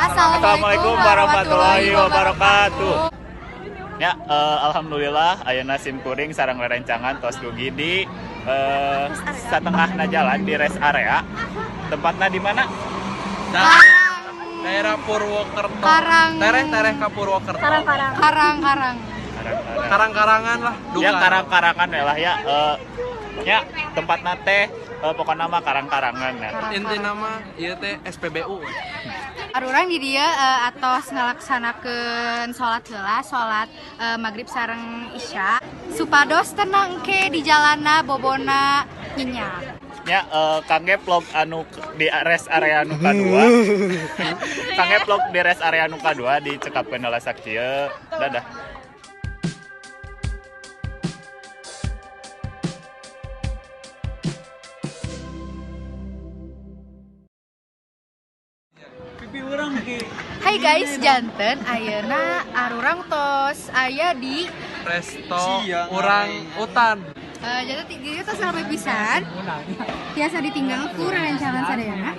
Assalamualaikum warahmatullahi wabarakatuh. Ya, alhamdulillah ayeuna sim kuring sareng rerencangan tos dugi di satengahna jalan di rest area. Tempatna di mana? Daerah Purwokerto. Karang. Tereh-tereh ka Purwokerto. Karang-karang. Karang-karang. Karang-karangan lah. Ya Duka. karang-karangan we lah ya. Ya tempatna teh pokokna mah karang-karangan ya. Inti nama ieu teh SPBU. Arurang di dia atos ngalaksanakeun salat heula, salat maghrib sareng isya. Supados tenang ke di jalana bobona nyenyak. Ya, kangge vlog anu di rest area nu kadua. Kangge vlog di rest area nu kadua dicekapkeun heula sakieu. Dadah. Hai guys, janten ayeuna arurang tos aya di Resto Urang Utan. Janten di dieu tos rame pisan. Tiasa ditinggal ku rerencangan sadayana.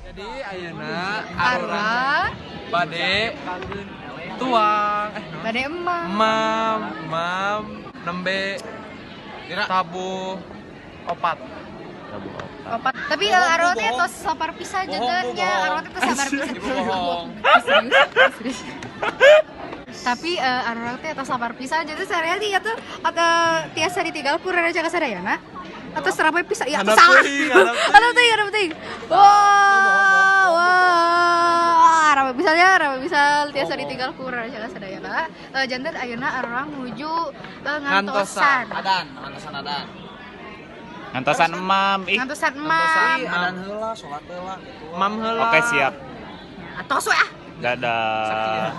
Jadi ayeuna arurang Arurang bade tuang bade emang. Mam mam nembe tabuh opat. Opat. Tapi arurang teh tos lapar pisan janten nya, arurang teh tos sabar pisan. Ibu bohong. Serius, serius. Tapi arurang teh tos lapar pisan jadi sehari ya tuh atau tiasa ditinggal ku rerencangan sadayana. Atau serapai pisan ya Handap salah. teuing, handap Handap teuing, handap teuing. Wah, wah, rame pisan ya, rame pisan tiasa ditinggal ku rerencangan sadayana. Janten ayeuna arurang menuju ngantosan. Adan, ngantosan adan. Ngantosan emam ih. Ngantosan emam. Adan heula, salat heula gitu. Mam heula. Oke, siap. Atos we ah. Dadah.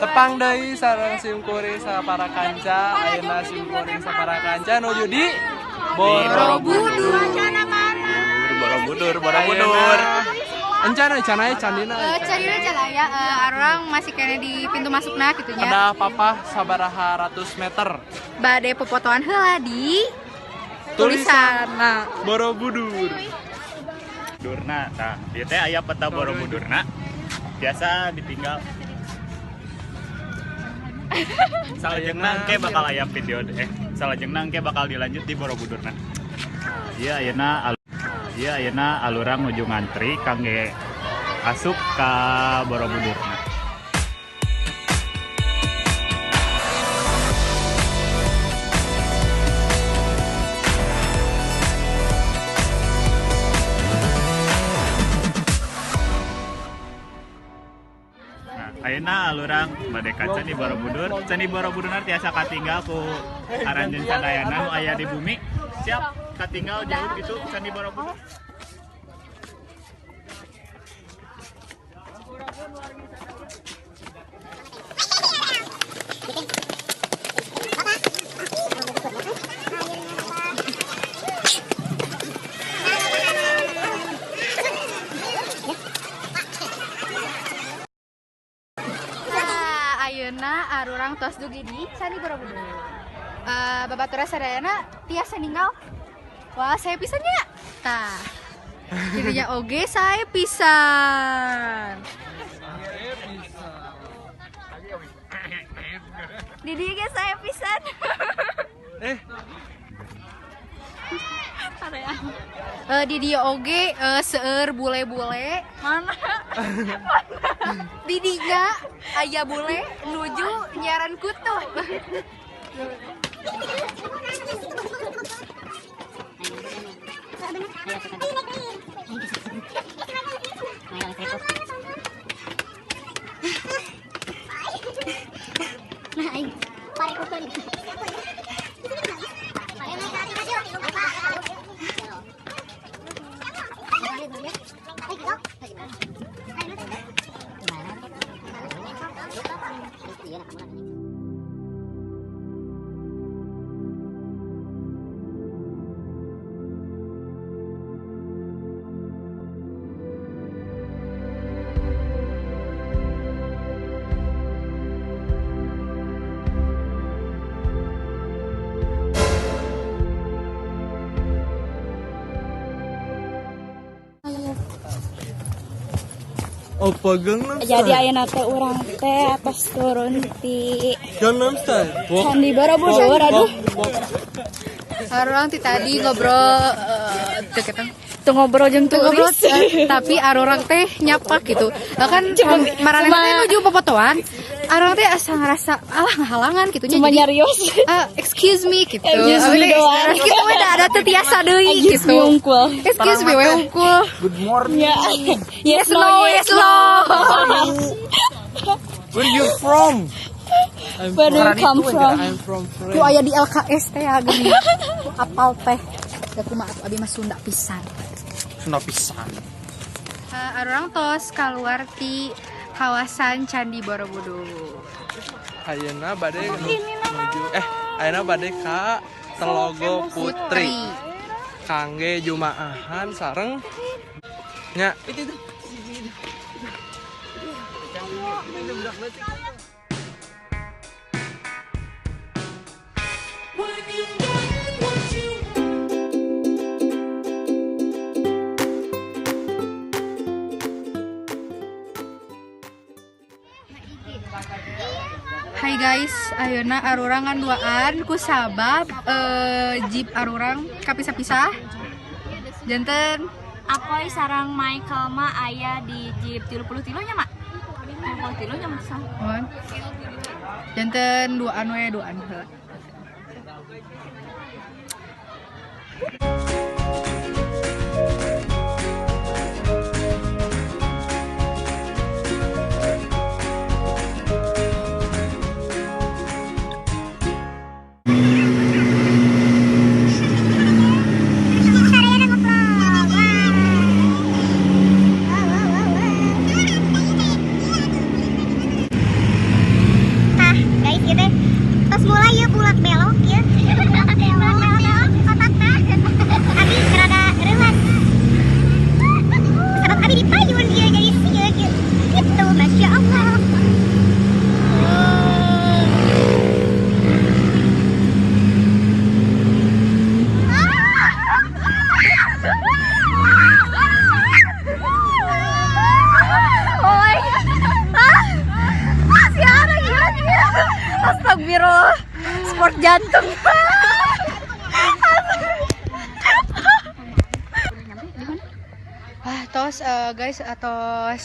Tepang deui sareng sim kuring sapara kanca, ayeuna sim kuring sapara kanca nuju di Borobudur. Borobudur, Borobudur. Encana cana candina. Candina can aya, arurang masih kene di pintu masukna kitu nya. Ada papa sabaraha ratus meter. Bade popotoan heula di tulisanna. Borobudur. Durna, tah ieu teh aya peta Borobudurna. Biasa ditinggal. Salajengna engke bakal aya video salajengna engke bakal dilanjut di Borobudurna. Ieu ayeuna ieu ayeuna alurang nuju ngantri kangge asup ka Borobudurna. Nah, ayeuna alurang bade ka Candi Borobudur. Candi Borobudurna tiasa katinggal ku aranjeun sadayana nu aya di bumi. Siap katinggal jauh gitu Candi Borobudur. Nah, ayeuna arurang tos dugi di Candi Borobudur. Babatura sadayana tiasa ninggal. Wah, saya pisan nya. Tah. Jadinya oge saya pisan. Di dieu ge saya pisan. Di dieu oge seueur bule-bule. Mana? Mana? Di dinya aya bule nuju nyaran kutu. Oppa Gangnam Jadi Style. ayeuna teh urang teh atos turun ti Gangnam Style. Candi Borobudur, aduh. Arurang ti tadi ngobrol teu ketang. Tuh ngobrol jeung Teu ngobrol turis. tapi arurang teh nyapak gitu. Lah kan Cuma- maraneh cuma- teh nuju popotoan. Arurang teh asa ngerasa alah ngahalangan gitu nya. Cuma Jadi, nyarios. Excuse me gitu. Excuse me Abi teh doang. gitu we da ada teu tiasa deui Excuse gitu. me unggul. Excuse me we unggul. Good morning. Ya. Yes no, yes no. Where you from? Where do you come from? I'm from Ku France. aya di LKS teh ya geuning. Ku apal teh. Da kumaha atuh abi mah Sunda pisan. Sunda pisan. Arurang tos keluar ti kawasan Candi Borobudur. Ayeuna bade nuju ayeuna bade ka Telogo Putri. Kangge jumaahan sareng nya. Hai guys, ayeuna arurang nganduaan ku sabab jeep arurang kapisah-pisah. Janten Apoy sarang Michael mah aya di jeep 33 nya mak 33 nya mah sah. mohon. Janten duaan we duaan heula. Tah, guys, ieu teh tos mulai ya bulak belok ya. Belok belok otakna. Abi rada reuas. Sabab abi dipayun dia jadi sieun ieu. Gitu, Masya Allah. Oh Ah, siara gila gila. Astagfirullah. Sport jantung. Wah, tos guys atos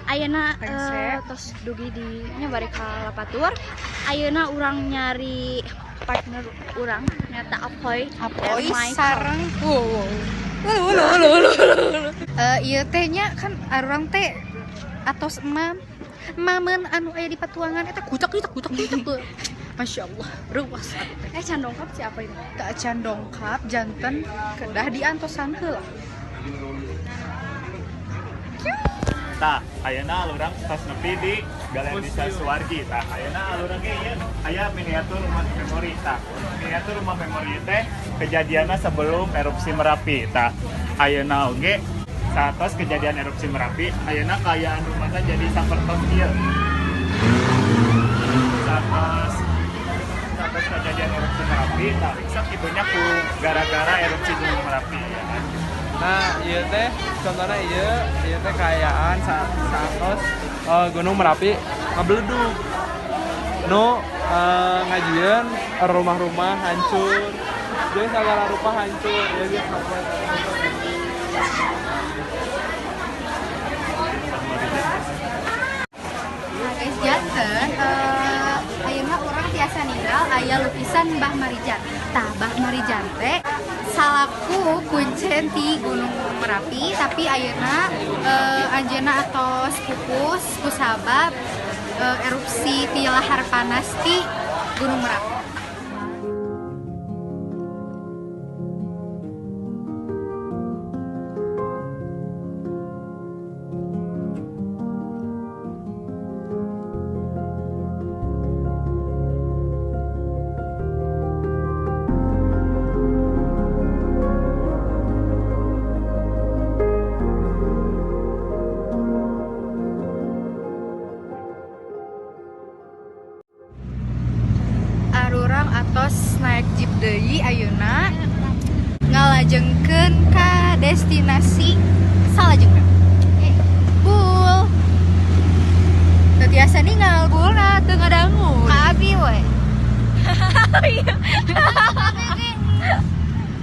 Ayeuna Rese. tos dugi di nya bari ka Lapatur. Ayeuna urang nyari partner urang nyata Apoy. Apoy dan Michael. sareng wow wow. Ulu ulu ulu ulu. Ieu teh nya kan arurang teh atos emam mamen anu aya di patuangan eta kucak kucak kucak kucak tuh. Masya Allah, ruas abi teh. Can dongkap si Apoy mah. Teu acan dongkap janten kedah diantosan heula. Tah, ayeuna alurang tos nepi di Galeri Desa Suwargi. Tah, ayeuna alurang ge ieu aya miniatur rumah memori. Tah, miniatur rumah memori teh kejadianna sebelum erupsi Merapi. Tah, ayeuna oge saatos kejadian erupsi Merapi, ayeuna kaayaan rumahna jadi sapertos ieu. Saatos saatos kejadian erupsi Merapi, tah ringsek kitunya ku gara-gara erupsi Gunung Merapi ya kan. Nah, ieu teh contohna ieu teh kaayaan saatos Gunung Merapi ngabeledug. Nu ngajieun rumah-rumah hancur. Jadi segala rupa hancur ya gitu. Nah guys, janten ayeuna urang tiasa ninggal aya lukisan Mbah Marijan. Tah, Mbah Marijan teh salaku kuncen ti Gunung Merapi, tapi ayeuna anjeunna atos pupus kusabab erupsi ti lahar panas ti Gunung Merapi. Arurang atos naik jeep deui ayeuna ngalajengkeun ka destinasi salajengna. Bul. Iya.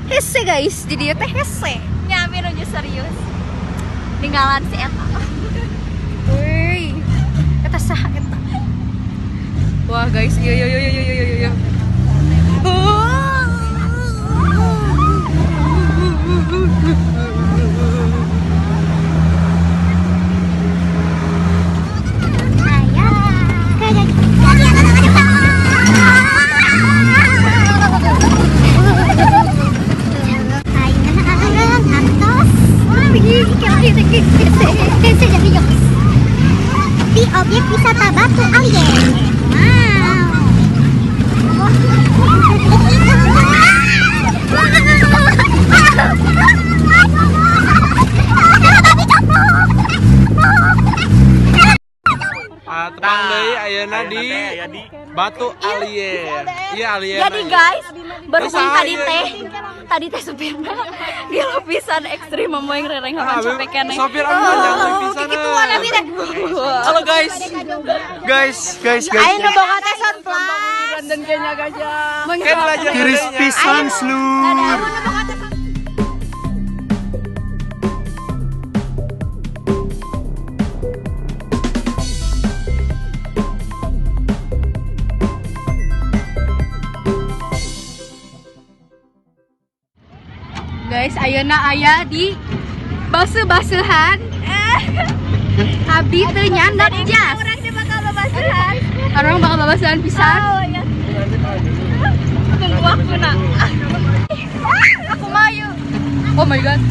Hese guys, di dieu teh hese. Nya abi nuju serius. Tinggalan si eta. Wih, eta saha eta? Wah guys, iya iya iya iya iya iya iya. Di objek wisata Batu Alien. Wow. Ah, tepang deui ayeuna di Ayeuna teh aya di Batu Alien. Iya alien. Jadi guys, berhubung Terus tadi aja. teh, tadi teh supirna gila pisan ekstrim mau yang rereng Ah, hapan capek keneh. Sopir anu mah jangan pisan. Halo guys. Guys, guys, guys. Ayo nu boga teh sonplas. Kan belajar Tiris pisan slur. Guys, ayeuna aya di base-basehan. Abdi teu nyandak jas. Orang teh bakal babasuhan. Orang bakal babasehan pisan. Oh ya. Tunggu aku nak. Aku mayu. Oh my god.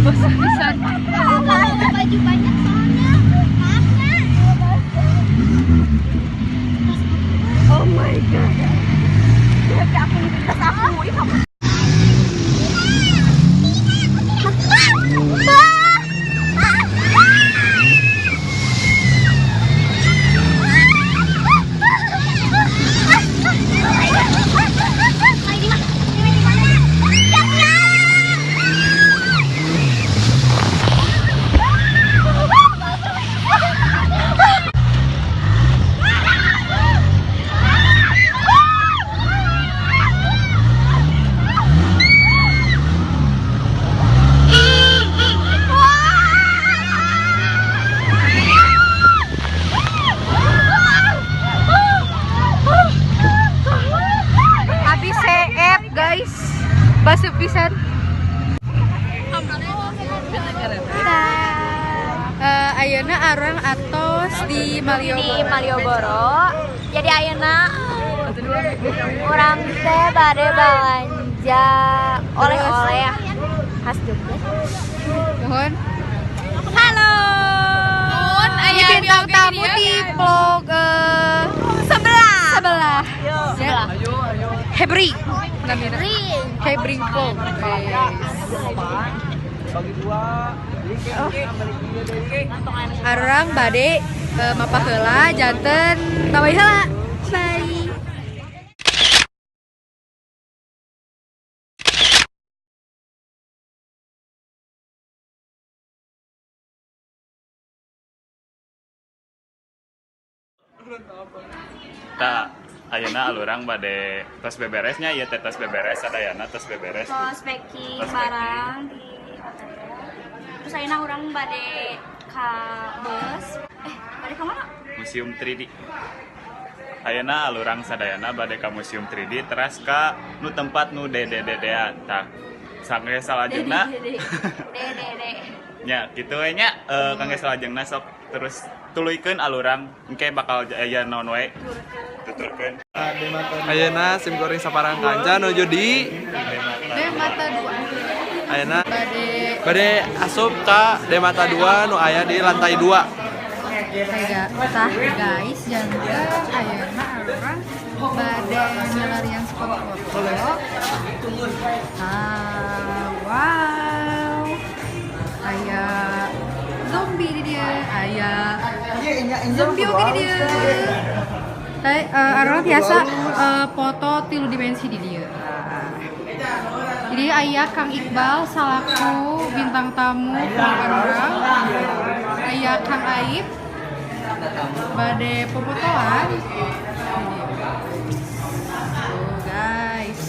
Basah pisan. Baju banyak soalnya. Maafnya. Oh my god. Aku tas aku, ih kamu. Abi CF guys. Basuh pisan. Eh, ayeuna arang atos di Di Malioboro. Malioboro. Jadi ayeuna urang teh bade balanja oleh-oleh ya. Khas Jogja. Nuhun. Halo. Nuhun, aya bintang tamu di vlog Sebelah. sebelah. Sebelah. Hebring. Namina. Hebring vlog. Arang bade mapah heula janten tawai heula. Bye. Ta ayeuna alurang bade tos beberesnya ieu teh tos beberes sadayana tos beberes. Tos packing Tos barang di hotel. Terus ayeuna urang bade ka bus. Bade ka mana? Museum 3D. Ayeuna alurang sadayana bade ka Museum 3D teras ka nu tempat nu DDDD-an. Tah sangge salajengna D D D. nya kitu we nya kangge salajengna sok terus tuluykeun alurang engke bakal aya naon wae tuturkeun. Ayeuna sim kuring saparang kanca nuju di Mata dua. ayeuna Bade bade asup ka Demata 2 nu aya di lantai 2. Tega tah guys, janten ayeuna arurang bade milarian spot foto. Ah, wow. Aya zombie di dia, aya zombie oge di dia. Teh arurang tiasa foto tilu dimensi di dieu. Jadi aya Kang Iqbal salaku bintang tamu vlog urang. Aya Kang Aib bade popotoan. Tuh, guys.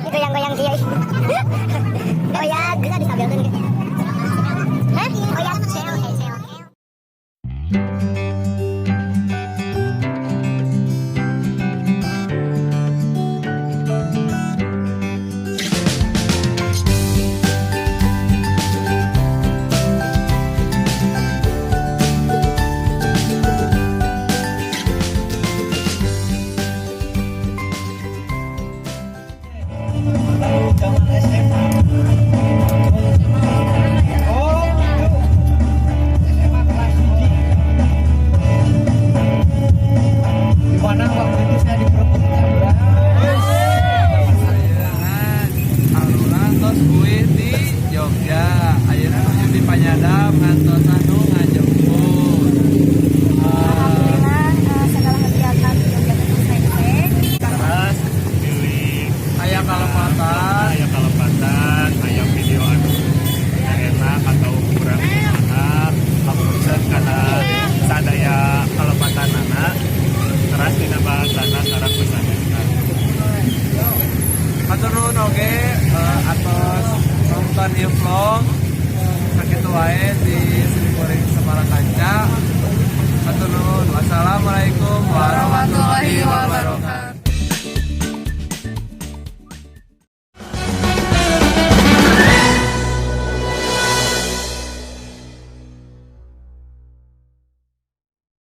Goyang-goyang dia. Goyang, bisa distabilkan gitu. Hah? Goyang, cel, eh, cel. Oh, SMA kelas 1. Di mana waktu itu saya diperebutkan. Ayeuna arurang tos uih di Jogja. Ayeuna nuju di Panyadap ngantosan nu ngajemput. Alhamdulillah, segala kegiatan di Jogja itu selesai. Terus pilih Aya kalepatan. Aya kalepatan, aya video anu teu enak atau kurang enak, hapunten karena sadaya kalepatanana. Teras dina bahasana sareng pesanna. Hatur nuhun oge atos nonton ieu vlog. Sakitu wae di Simkuring Sapara Kanca. Hatur nuhun. Wassalamualaikum warahmatullahi wabarakatuh.